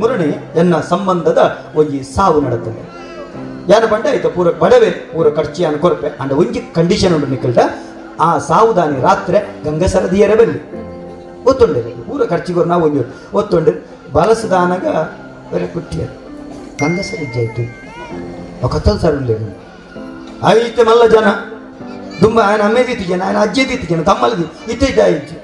ಮುರಣಿ ಎನ್ನ ಸಂಬಂಧದ ಒಂಜಿ ಸಾವು ನಡತದೆ. ಯಾರು ಬಂಡ ಆಯ್ತು ಪೂರ ಬಡವೆ ಪೂರ ಖರ್ಚಿಯನ್ನು ಕೊರಪೆ ಅಂಡ ಒಂಜಿ ಕಂಡೀಷನ್ ಉಂಟು ನಿಕ್ಕಲ್ಟ ಆ ಸಾವುದಾನಿ ರಾತ್ರಿ ಗಂಗಸರದಿಯರ ಬಲ್ಲಿ ಒತ್ತೊಂಡೆ ಪೂರ ಖರ್ಚಿಗೋರು ನಾವು ಒಂಜಿ ಒತ್ತೊಂಡೆ ಬಲಸದಾನಾಗ ಬರೀ ಕುಟ್ಟಿಯರು ಗಂಗಸರ ಇಜ್ಜಾಯ್ತು ಕತ್ತಲ್ ಸರ್ ಐತೆ ಮಲ್ಲ ಜನ ದುಂಬ ఆయన ಅಮ್ಮೇದಿತ್ತು ಜನ ఆయన ಅಜ್ಜೆದಿತ್ತು ಜನ ತಮ್ಮಲ್ಲಿ ಇತ್ತಿದ್ದ ಇಜ್ಜು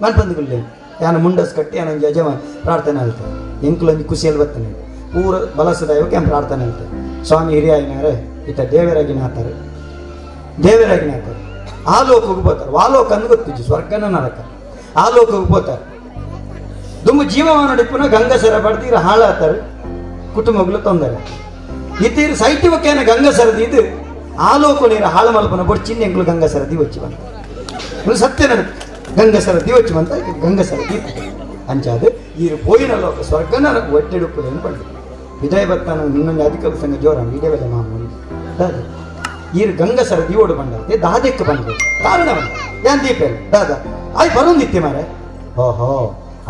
ಮನ್ಪಂದುಗುಳ್ಳೆ ಯಾನ ಮುಂಡಸ್ ಕಟ್ಟಿ ಯಾನ ಯಜಮ ಪ್ರಾರ್ಥನೆ ಹೇಳ್ತಾರೆ ಎಂಕುಲೊಂದು ಖುಷಿಯಲ್ಲಿ ಬರ್ತಾನೆ ಪೂರ ಬಲಸದಾಯವಕ್ಕೆ ಏನು ಪ್ರಾರ್ಥನೆ ಹೇಳ್ತಾರೆ. ಸ್ವಾಮಿ ಹಿರಿಯಾಗಿನಾರೆ ಇತ್ತ ದೇವರಾಗಿನ ಆತಾರೆ ದೇವರಾಗಿನ ಆತಾರೆ ಆ ಲೋಕಕ್ಕೆ ಹೋಗ್ತಾರೆ. ಆ ಲೋಕ ಅಂದ್ ಗೊತ್ತಿಜ್ಜು ಸ್ವರ್ಗನ ನರಕ ಆ ಲೋಕಕ್ಕೆ ಹೋಗ್ತಾರೆ. ದುಂಬು ಜೀವಮಾನ ಪುನಃ ಗಂಗಸರ ಪಡ್ತೀರ ಹಾಳಾತಾರೆ ಕುಟುಂಬಗಳು ತೊಂದರೆ ಇತ್ತೀರು ಸೈತ್ಯವಕ್ಕೇನ ಗಂಗಸರದಿ ಇದು ಆ ಲೋಕ ನೀರು ಹಾಳು ಮಲ್ಪನ ಬೊಡ್ಚಿನ್ನ ಎಂಕುಲು ಗಂಗಸರದಿ వచ్చಿ ಬಂತ ಸತ್ಯ ನಡ ಗಂಗಸರದಿ వచ్చಿ ಬಂತ ಗಂಗಸರದಿ ಅಂಚಾದ ಈರು ಪೋಯಿನ ಲೋಕ ಸ್ವರ್ಗನ ಒಟ್ಟೆಡುಪ್ಪುದೇನು ಪಂಡು ವಿಜಯ ಬತ್ತಾನ ನಿನ್ನೊಂದು ಅಧಿಕ ಸಂಘ ಜೋರ ಇಡೇ ಬೆಲೆ ಮಾಮೂಲಿ ದಾದ ಈರು ಗಂಗಸರ ದಿವೋಡು ಬಂಡಂತೆ ದಾದಕ್ಕೆ ಬಂದೆ ಕಾರಣ ಯಾನ್ ದೀಪೆಲ್ಲ ದಾದ ಆಯ್ ಬರೊಂದಿತ್ತೆ ಮಾರೆ ಓಹೋ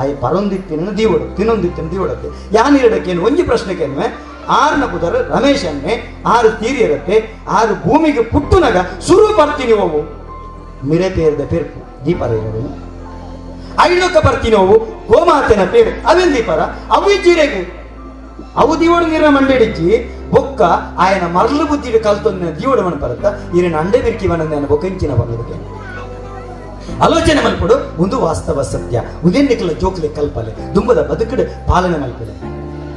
ಆಯ್ ಪರೊಂದಿತ್ತಿನ ದೀವಡು ತಿನ್ನೊಂದಿತ್ತಿನ ದೀವಡತ್ತೆ ಯಾನ್ ಇರಡಕ್ಕೇನು ಒಂಜಿ ಪ್ರಶ್ನೆಕೇನುವೆ ಆರ್ನ ಪುದರ ರಮೇಶನ್ನೇ ಆರು ತೀರಿರತ್ತೆ ಆರು ಭೂಮಿಗೆ ಪುಟ್ಟುನಗ ಸುರು ಬರ್ತೀನಿ ಅವು ಮಿರೆ ಪೇರ್ದ ಪೇರ್ಪು ದೀಪರ ಇರೋದು ಐಲೋಕ ಬರ್ತೀನಿ ಅವು ಗೋಮಾತೆನ ಪೇರು ಅವೇನ್ ದೀಪರ ಅವು ಜೀರೆಗೆ ಅವು ದಿವಡು ನೀರಿನ ಮಂಡೆಡಿಚ್ಚಿ ಬೊಕ್ಕ ಆಯನ ಮರಳು ಬುದ್ಧಿಡು ಕಲ್ತೊಂದಿನ ದಿವಡು ಮಣಪರತ್ತ ಈರಿನ ಅಂಡೆ ಬಿರ್ಕಿ ಮನಂದ ಬೊಕ್ಕಂಚಿನ ಬಂದದಕ್ಕೆ ಆಲೋಚನೆ ಮಲ್ಪಡು ಒಂದು ವಾಸ್ತವ ಸತ್ಯ ಉದೇನಿಕಲ ಜೋಕ್ಲೆ ಕಲ್ಪಲೆ ದುಂಬದ ಬದುಕಡು ಪಾಲನೆ ಮಲ್ಪಲೆ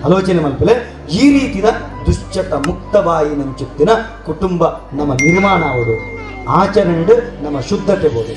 ಆಲೋಚನೆ ಮಲ್ಪಲೆ ಈ ರೀತಿಯ ದುಶ್ಚಟ ಮುಕ್ತವಾಯಿನಂಚುತ್ತಿನ ಕುಟುಂಬ ನಮ್ಮ ನಿರ್ಮಾಣ ಆವಡು ಆಚರಣೆ ನಮ್ಮ ಶುದ್ಧತೆ ಬೋದು.